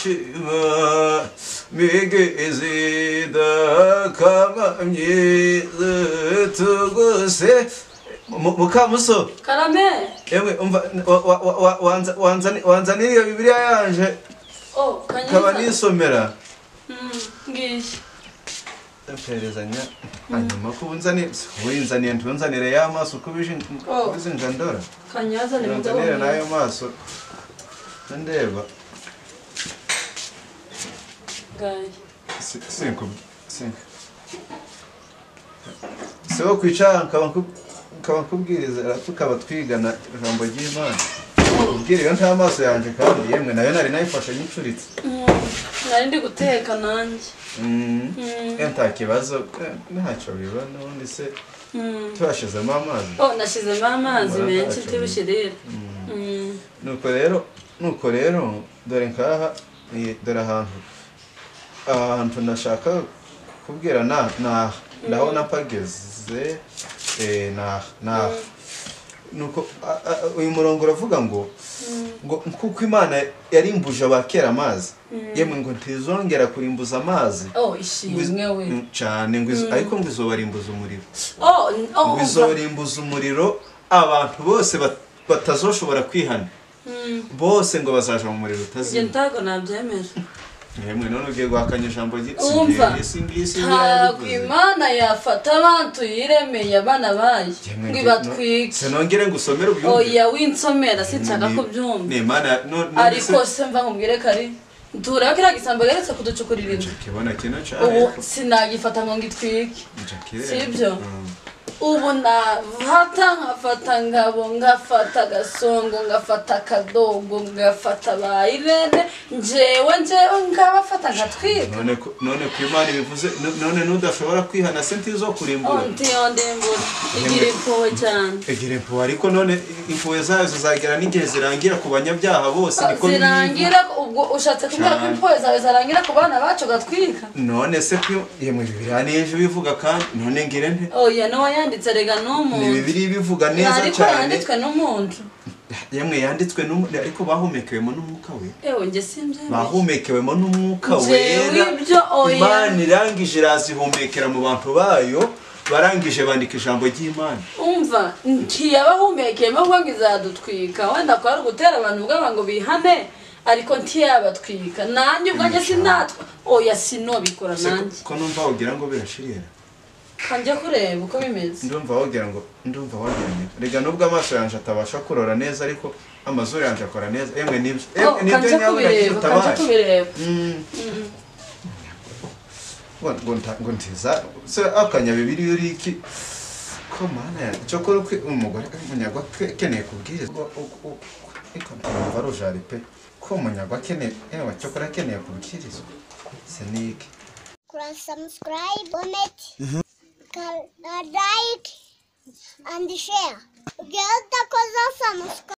Nshima migezi dakamye tuguse mukamuso Karame. Ewe umva wanzanira iyo Bibiliya yanje. Oh, kanyisa. Kaba nisomera. Ngiye. Mperezanya hanyuma ko unzanira winzaniye ntunzanire ya maso kubizinja ndora. Kanyazane mugabo. Nzanire nayo maso. Ndeba. Gaye. Sinko. So kwicara nkaba nkubwiriza tukaba twigana ijambo ry'Imana. Ubwira iyo nta maso yanje kandi yemwe nayo nari nayifashe nyicuritse. Nari ndi guteka nanjye. Nta kibazo ntacyo biba n'ubundi se twashizemo amazi. Oh, nashizemo amazi menshi ntibishirire. Nuko rero dore nkaha dore ahantu nashaka kubwira na ndabona pageze na nuko uyu murongo uravuga ngo kuko Imana yarimbuje abakera amazi yemwe ngo ntizongera kurimbuza amazi. Oh, ishimwe we cyane ngo ariko ngo izobarimbuza umuriro. Oh, ngo izobarimbuza umuriro abantu bose batazoshobora kwihana. Bose ngo bazaja mu muriro utazima. Nge ntago nabyemera. Yemwe none ugiye guhakanya ijambo ry'Imana. Ntabwo Imana yafata abantu yiremeye abana bayo ngo ibatwike. Sinongere ngusomere ubyumve. Oya winsomera sinshaka kubyumva. Ni Imana ariko se mva nkubwire kare ntura kira gisambo geretse kuducukurira inzu. Kibona kino cyane. Ubu sinagifata ngo ngitwike. Sibyo? Ubu nafata nkafata Ngabo ngafata Gasongo ngafata Kadogo ngafata ba Irene njewe ngabafata ngatwika. None ku Imana bivuze none nudashobora kwihana se ntizo kurimbura. Ntiyo igira impuhwe cyane. Igira impuhwe ariko none impuhwe zayo zizagera n'igihe zirangira ku banyabyaha bose niko zirangira. Ubwo ushatse kumbwira ko impuhwe zawe zarangira ku bana bacu gatwika? None se ko yemwe Bibiliya nije bivuga kandi none ngire nte? Oya no yanditse rega n'umuntu. Ni Bibiliya ibivuga neza cyane. Ariko yanditswe n'umuntu. Yemwe yanditswe n'umuntu ariko bahumekewemo n'umwuka we. Ewe nge simbyemeye. Bahumekewemo n'umwuka wera. Imana irangije irazihumekera mu bantu bayo barangije bandika ijambo ry'Imana. Umva ntiyabahumekeyemo ngo izadutwika wenda ko ari gutera abantu ubwabo ngo bihane ariko ntiyabatwika nanjye ubwanjye sinatwa. Oya sinobikora nanjye. Ko numva wogira ngo birashirira. Kanje kureba uko bimeze. Ndumva wogira rega nubwo amaso yanje atabasha kurora neza ariko amazuru yanje akora neza. Emwe nibyo. Nibyo nyabura kanje kubireba. Ngo ntiza se akanya Bibiliya uri iki ko mana ya cyokora umugore umunyagwa akeneye kubwirizwa iko ndumva rujari pe ko umunyagwa akeneye ewa cyokora akeneye kubwirizwa se niki. Kura subscribe, comment, like and share. Ugenda koza subscribe.